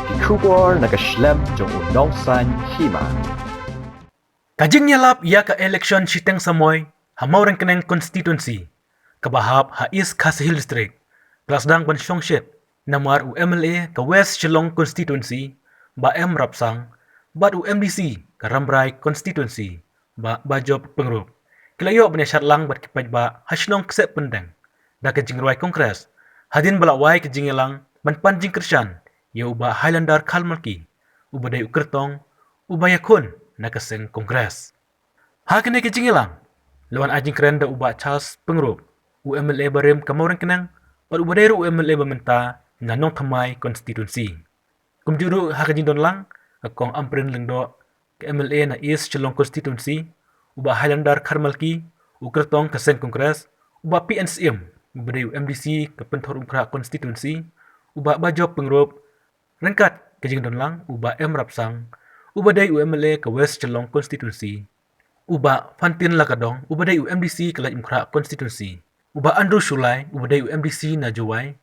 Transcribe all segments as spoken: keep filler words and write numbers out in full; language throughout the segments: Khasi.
Ki khubor na ka shlem jong u Nongsaiñ Hima. Ka jingïalap ïa ka election shiteng samoi ha Mawryngkneng constituency, kaba hap ha East Khasi Hills District, ka la sdang ban shongshit namar u M L A ka West Shillong constituency, Bah M Rapsang, bad u M D C ka Rambrai constituency, Bah Bajop Pyngrope, ki la ïoh ban ïashad lang bad ki paidbah ha shnong Ksep Pyndeng da ka jingrwai Congress, hadien ba la wai ka jingïalang ban pan jingkyrshan ïa u Bah Highlander Kharmalki, uba dei u kyrtong uba ïakhun na ka seng Congress. Ha kane ka jingïalang la wan ai jingkren da u Bah Charles Pyngrope, u M L A barim ka Mawryngkneng, bad uba dei ruh u M L A ba mynta na Nongthymmai constituency. Kumjuh ruh ha ka jingdon lang ka Kong Ampareen Lyngdoh, ka M L A na East Shillong constituency, u Bah Highlander Kharmalki, u kyrtong ka seng Congress, u Bah P N Syiem, uba dei u M D C ka Pynthorumkhrah constituency, u Bah Bajop Pyngrope, ryngkat ka jingdon lang u Bah M Rapsang, uba dei u M L A ka West Shillong constituency, u Bah Fantin Lakadong, uba dei u M D C ka Laitumkhrah constituency, u Bah Andrew Shullai, uba dei u M D C na Jowai,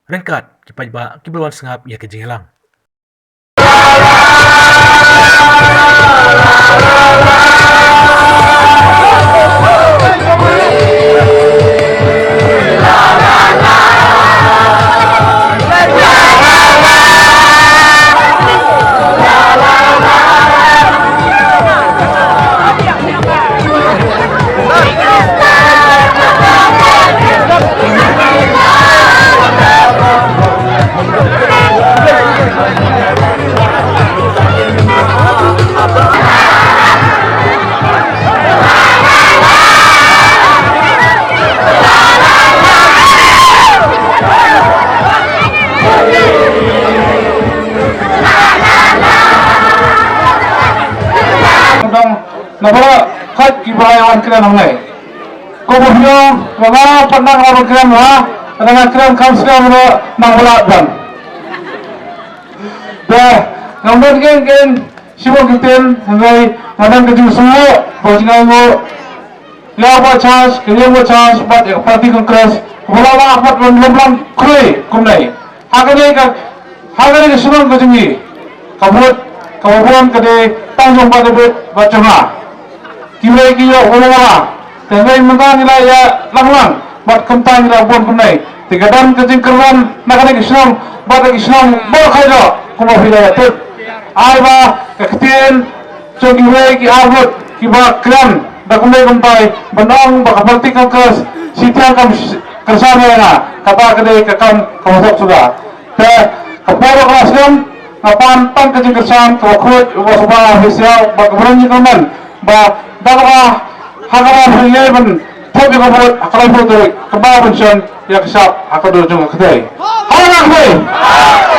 ryngkat ki paidbah kiba la wan sngap ïa ka jingïalang. Dong, na baroh, khot ki ba ïa wan kren hangne. Ko ba hynñiew, ba nga pat nang ba kren wa, ba nga kren kam sdang ba nang ba lah ban. Ba, ngam don keiñ keiñ shibun kyntien, hynrei nga don ka jingsngew, ba jingai ngo, ïa u Bah Charles, ka ïing u Bah Charles, bad ïa ka party Congress, ba la lah pat ban lum lang khrui kumne. Ha kane ka, ha kane ka shnong ka jong ngi, ka vote kaba bun ka dei tang jong Bah David bad jong nga. Kiwei ki ïoh wala wala. Te hynrei mynta ngi la ïalang lang bad kumta ngi la bun kumne. Te ka don ka jingkyrmen na kane ka shnong bad ka shnong baroh kawei, kumba phi la ïatip. Ai ba ka ktien jong kiwei ki ar ngut kiba kren da kumne kumtai ban ong ba ka party Congress shi tyngka kam kyrshan ïa nga, kata ka dei ka kam kaba suk suda. Te ka por ba ka la sdang, nga pan tang ka jingkyrshan kaba khuid, uba sngewbha official, ba ka briew jingkyrmen, ba da kaba ha kaba phi leh ban thep ïa ka vote ha ka laiphew tarik, kaba ban shon ïa ka shap ha ka dur jong ka kynthei. Ha ka kynthei!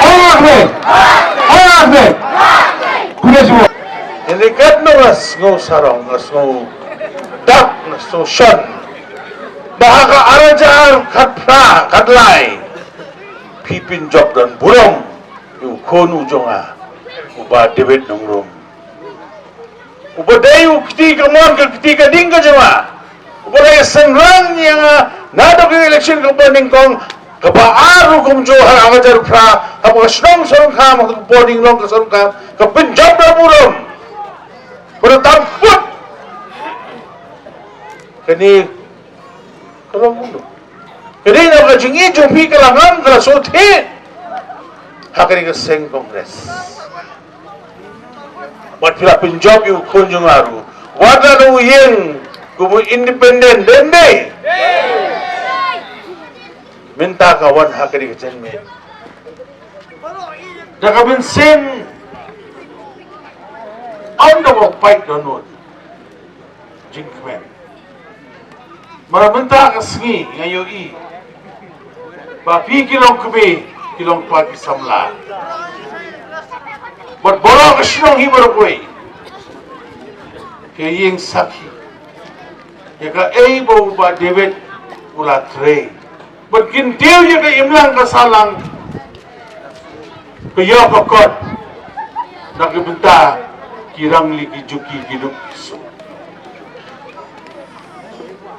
Ha ka kynthei! Ha ka kynthei! Khublei shibun. Ïa kane ka sngew sarong, nga sngew dak, nga sngew shon. Ba ha ka ar hajar khatphra, khatlai, phi pynjop don burom ïa u khun u jong nga, u Bah David Nongrum. Uba dei u kti kamon ka kti kading ka jong nga. Uba dei synran ïa nga naduh ka election kaba nyngkong, kaba ar ruh kumjuh ha ar hajar phra, haba ka shnong Sohryngkham, ka por ding long ka Sohryngkham, ka pynjop da burom. Ba da tam put. Kane ka long kumno? Ka dei na ka jingïeit jong phi ka la ngam, ka la shu thied ha kane ka seng Congress. Wat phi la pynjop ïa u khun jong nga ruh, wat la u ïeng kum u independent, dei ne em? Mynta ka wan ha kane ka jingmih da ka mynsiem, ym da ba pait dohnud. Jingkmen. Namar mynta ka sngi nga ïohi ba phi ki longkmie, ki long pat ki samla. Bad baroh ka shnong hi baroh kawei ki ïeng sakhi ïa kaei ba u Bah David u la trei. Bad kin tip ïa ka imlang ka sahlang, ka ïoh ka kot na ka bynta ki rangli ki juki ki duk ki suk.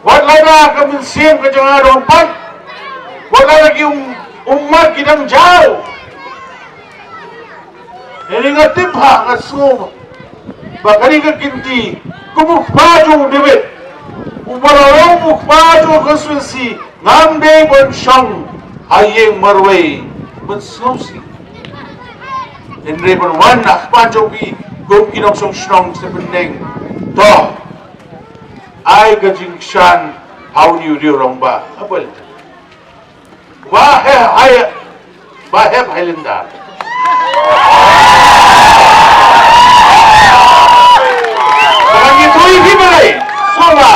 Wat lada ka mynsiem ka jong nga dang pait, wat lada ki um, ummat ki dang jaw, Hynrei nga tip ha nga sngew ba kane ka kynti kum u kpa jong u David, uba la long u kpa jong ka constituency, ngam dei ban shong ha ïing marwei ban sngewsih. Hynrei ban wan na khmat jong phi kum ki nongshong shnong sha pyndeng. To, ai ka jingkyrshan ha une u rangbah. Haba Ba heh, hai, ba heh Highlander. Ba ngi tui hi ba lai. Sola.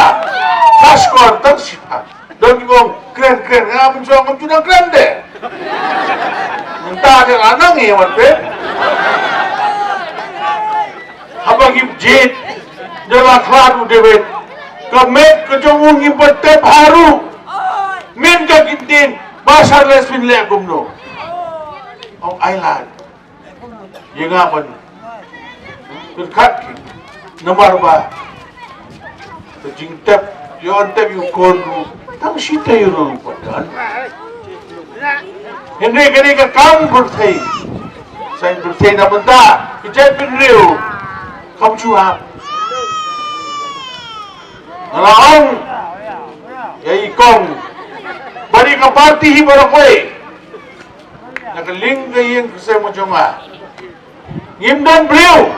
Kashkor tang sita. Don ki bong kren kren nga pun jong pun jong kren de. Mynta de la nang ïa wan pe. Haba ngi jied da la khlad u David, ka met ka jong u ngi pat tep haru. Min ka ktien ba Charles phin leh kumno. Ong ai lad ïa nga ban pyrkhat ki namar ba ka jingtep ïa u tep ïa u khun ruh tang shi taïew ruh pat don. Hynrei kane ka kam pyrthei. Sa pyrthei na bynta ka jaitbynriew kam shu hap. Nga la ong ïa i kong ba dei ka party hi baroh kawei. Na ka liang ka ïing ka sem ka jong nga, ngim don briew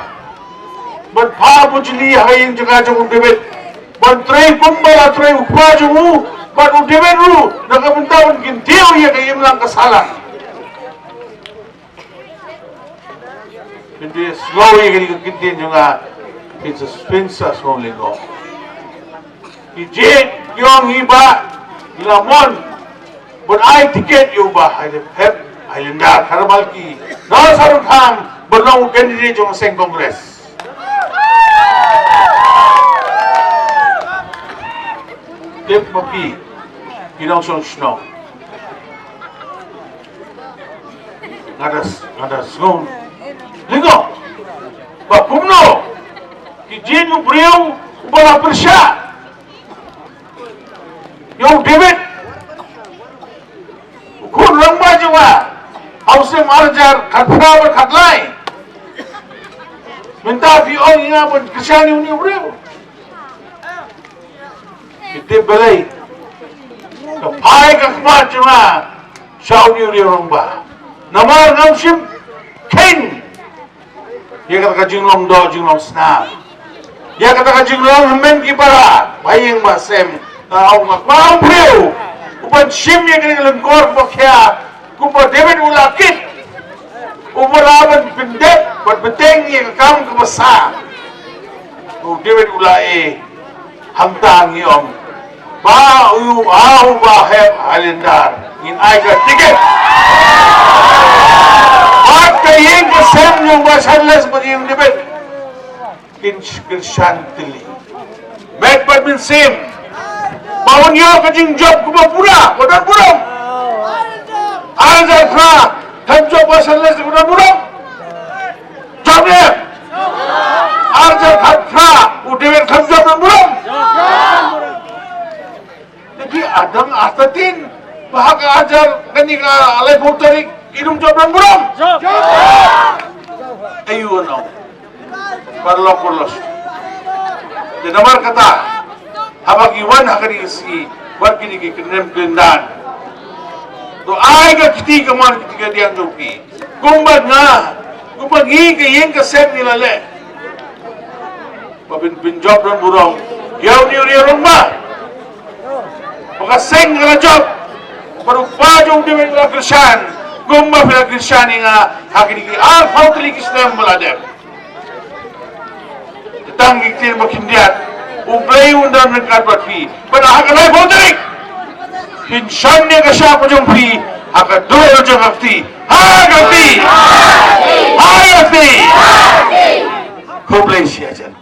ban phah bujli ha ïing jong ka jong u David, ban trei kumba la trei u kpa jong u bad u David ruh na ka bynta ban kyntiew ïa ka imlang ka sahlang. Pynte sngew ïa kane ka ktien jong nga, pynte pynte sngew lyngngoh. Ki jied ki ong hi ba ki la mon ban ai tiket ïa u Bah Hep Highlander Kharmalki na Sarukham ban long u candidate jong ka seng Congress. Tip ma phi ki nongshong shnong. Nga da, nga da sngew lyngngoh ba kumno ki jied u briew uba la pyrshah ïa u David, u khun rangbah jong nga, ha u snem ar hajar khatphra bad khatlai. Mynta phi ong ïa nga ban kyrshan ïa une u briew. Phi tip balei ka phai ka khmat jong nga sha une u rangbah? Namar ngam shym kheiñ ïa kata ka jinglong doh jinglong snam, ïa kata ka jinglong hynmen ki para, ba ïing ba sem. Nga ong nga kwah u briew uban shim ïa kane ka lyngkor ba khia. Kumba David u la kit, uba la ban pyndep ban bteng ïa ka kam kaba sah. U David u la ïeh, hangta ngi ong ba u, a, u Bah Hep Highlander ngin ai ka tiket. Bad ka ïing ka sem jong u Bah Charles bad ïing David kin kyrshan tylli. Met bad mynsiem ba un ïoh ka jingjop kaba pura, ba don burom. Ar hajar phra, kam jop Bah Charles, ba don burom. Jop ne? Ar hajar khatphra, u David kam jop, don burom. Te ki adang artatien ba ha ka ar hajar, kane ka laiphew tarik, kin ym jop, don burom. Aïu, ano? Paralok paralok. Te namar kata, haba ngi wan ha kane ka sngi, wat kine ki kyndem kyndang, to ai ka kti kamon, kti kadiang jong phi. Kumba nga, kumba ngi ka ïing ka sem ngi la leh ba phin, phin jop, don burom ïa une u rangbah. Ba ka seng ka la jop, ba u kpa jong u David u la kyrshan, kumba phi la kyrshan ïa nga ha kine ki arphew tylli ki snem ba la dep. Tang ki ktien ba khyndiat, U Blei un don ryngkat bad phi. Bad ha ka laiphew tarik, phin shon ïa ka shap ka jong phi ha ka dur jong ka kti. Ha ka kti! Ha ka kti! Khublei shihajar.